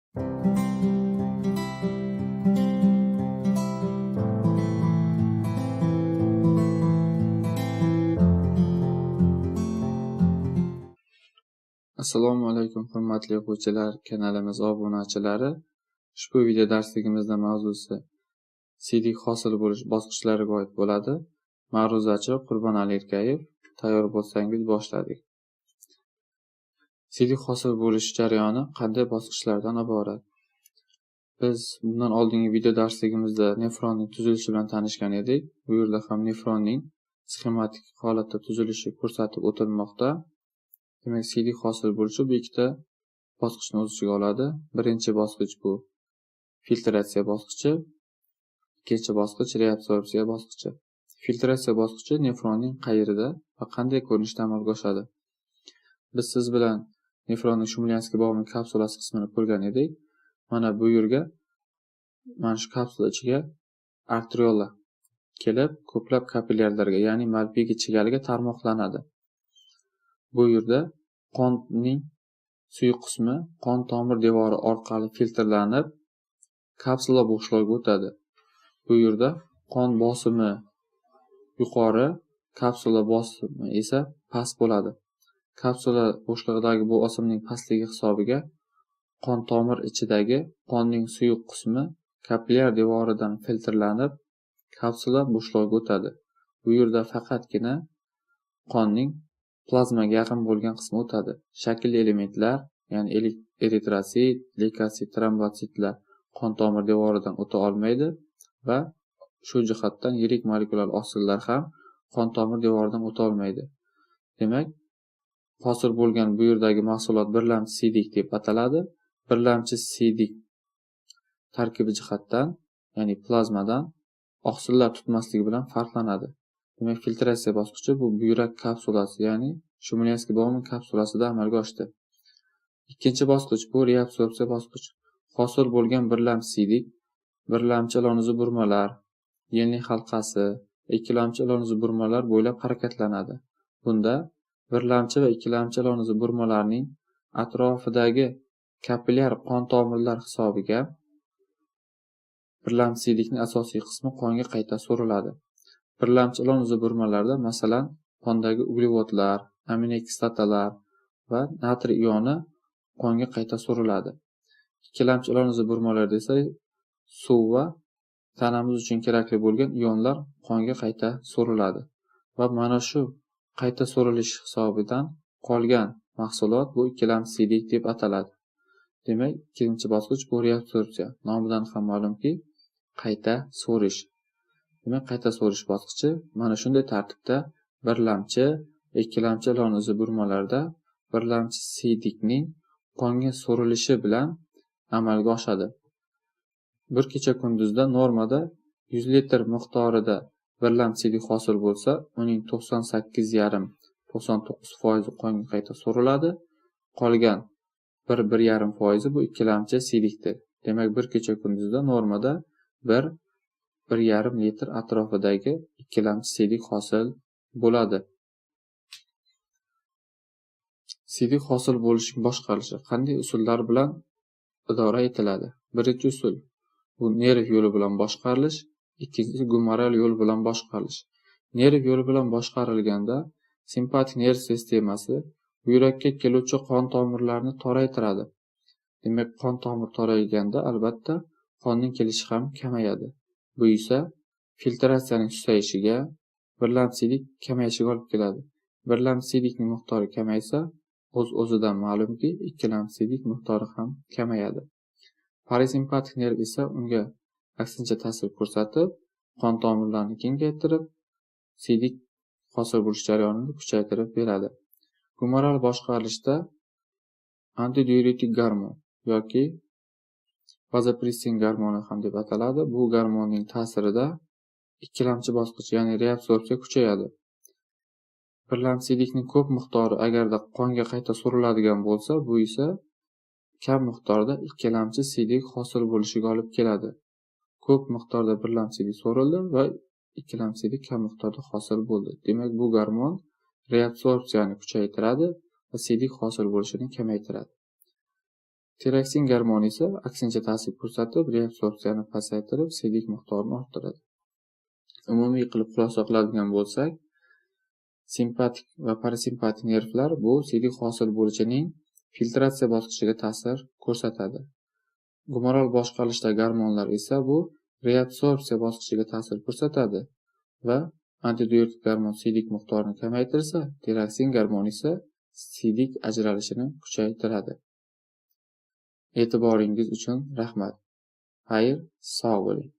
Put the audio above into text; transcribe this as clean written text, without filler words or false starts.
Assalomu alaykum hurmatli o'quvchilar, kanalimiz obunachilari. Ushbu video darsligimizda mavzusi siydik hosil bo'lish bosqichlariga oid bo'ladi. Ma'ruzachi Qurbonali Erkayev. Tayyor bo'lsangiz boshladik. Siydik hosil bo'lish jarayoni qanday bosqichlardan iborat? Biz bundan oldingi video darsligimizda nefronning tuzilishi bilan tanishgan edik. Bu yerda ham nefronning sxematik holatda tuzilishi ko'rsatib o'tilmoqda. Demak, siydik hosil bo'lishi bu ikkita bosqichni o'z ichiga oladi. Birinchi bosqich bu filtratsiya bosqichi, ikkinchi bosqich reabsorbsiya bosqichi. Filtratsiya bosqichi nefronning qayerida va qanday ko'rinishda amalga oshadi? Biz siz bilan nefronning Shumlyanskiy-Bauman kapsulasi qismini ko'rgan edik. Mana bu yerga, mana shu kapsula ichiga arteriola kelib, ko'plab kapillyarlarga, ya'ni Malpighi chigaliga tarmoqlanadi. Bu yerda qonning suyuq qismi qon tomir devori orqali filtrlanib, kapsula bo'shlig'iga o'tadi. Bu yerda qon bosimi yuqori, kapsula bosimi esa past bo'ladi. Kapsula bo'shlig'idagi bu bosimning pastligi hisobiga qon tomir ichidagi qonning suyuq qismi kapillyar devoridan filtrlanib, kapsula bo'shlig'iga o'tadi. Bu yerda faqatgina qonning plazmaga yaqin bo'lgan qismi o'tadi. Shaklli elementlar, ya'ni eritrotsit, leykosit, trombotsitlar qon tomir devoridan o'ta olmaydi va shu jihatdan yirik molekulyar oqsillar ham qon tomir devoridan o'ta olmaydi. Demak, hosil bo'lgan bu yerdagi mahsulot birlamchi siydik deb ataladi. Birlamchi siydik tarkibi jihatdan, ya'ni plazmadan oqsillar tutmasligi bilan farqlanadi. Demak, filtratsiya bosqichi bu buyrak kapsulasi, ya'ni Shumlyanskiy-Bauman kapsulasida amalga oshdi. Ikkinchi bosqich bu reabsorbsiya bosqichi. Hosil bo'lgan birlamchi siydik, birlamchi ilonizi burmalar, yenlik halqasi, ikkilamchi ilonizi burmalar bo'ylab harakatlanadi. Bunda birlamchi va ikkilamchi ilonizi burmalarning atrofidagi kapillyar qon tomirlar hisobiga birlamchi siydikning asosiy qismi qonga qayta so'riladi. Birlamchi ilonizi burmalarda, masalan, qondagi uglevodlar, aminokislotalar va natriy ioni qonga qayta so'riladi. Ikkilamchi ilonizi burmalarda esa suv va tanamiz uchun kerakli bo'lgan ionlar qonga qayta so'riladi va mana shu qayta so'rilish hisobidan qolgan mahsulot bu ikkilamchi siydik deb ataladi. Demak, ikkinchi bosqich bu reabsorbsiya. Nomidan ham ma'lumki, qayta so'rish. Demak, qayta so'rish bosqichi mana shunday tartibda birlamchi, ikkilamchi ilonizi burmalarda birlamchi siydikning qonga so'rilishi bilan amalga oshadi. Bir kecha kunduzda normada 100 litr miqdorida birlamchi siydik hosil bo'lsa, uning 98,5-99% qonga qayta so'riladi. Qolgan 1-1,5% bu ikkilamchi siydikdir. Demak, bir kecha kunduzda normada 1-1,5 litr atrofidagi ikkilamchi siydik hosil bo'ladi. Siydik hosil bo'lishining boshqarilishi qanday usullar bilan idora etiladi? Birinchi usul bu nerv yo'li bilan boshqarilish, ikkinchisi gumoral yo'l bilan boshqarilish. Nerv yo'li bilan boshqarilganda simpatik nerv sistemasi buyrakka keluvchi qon tomirlarini toraytiradi. Demak, qon tomir torayganda albatta qonning kelishi ham kamayadi. Bu esa filtratsiyaning susayishiga, birlamchi siydik kamayishiga olib keladi. Birlamchi siydikning miqdori kamaysa, o'z-o'zidan ma'lumki, ikkilamchi siydik miqdori ham kamayadi. Parasimpatik nerv esa unga aksincha ta'sir ko'rsatib, qon tomirlarini kengaytirib, siydik hosil bo'lish jarayonini kuchaytirib beradi. Gumoral boshqarilishda antidiuretik gormon yoki vazopressin gormoni ham deb ataladi. Bu gormonning ta'sirida ikkilamchi bosqich, ya'ni reabsorbsiya kuchayadi. Birlamchi siydikning ko'p miqdori agarda qonga qayta so'riladigan bo'lsa, bu esa kam miqdorda ikkilamchi siydik hosil bo'lishiga olib keladi. Ko'p miqdorda birlamchi siydik so'rildi va ikkilamchi siydik kam miqdorda hosil bo'ldi. Demak, bu gormon reabsorbsiyani kuchaytiradi va siydik hosil bo'lishini kamaytiradi. Tiroksin gormoni esa aksincha ta'sir ko'rsatib, reabsorbsiyani pasaytirib, siydik miqdorini orttiradi. Umumiy qilib xulosa qiladigan bo'lsak, simpatik va parasimpatik nervlar bu siydik hosil bo'lishining filtratsiya bosqichiga ta'sir ko'rsatadi. Gumoral boshqarishdagi gormonlar esa bu reabsorbsiya bosqichiga ta'sir ko'rsatadi va antidiuretik gormon siydik miqdorini kamaytirsa, tiroksin gormoni esa siydik ajralishini kuchaytiradi. E'tiboringiz uchun rahmat. Xayr, sog' bo'ling.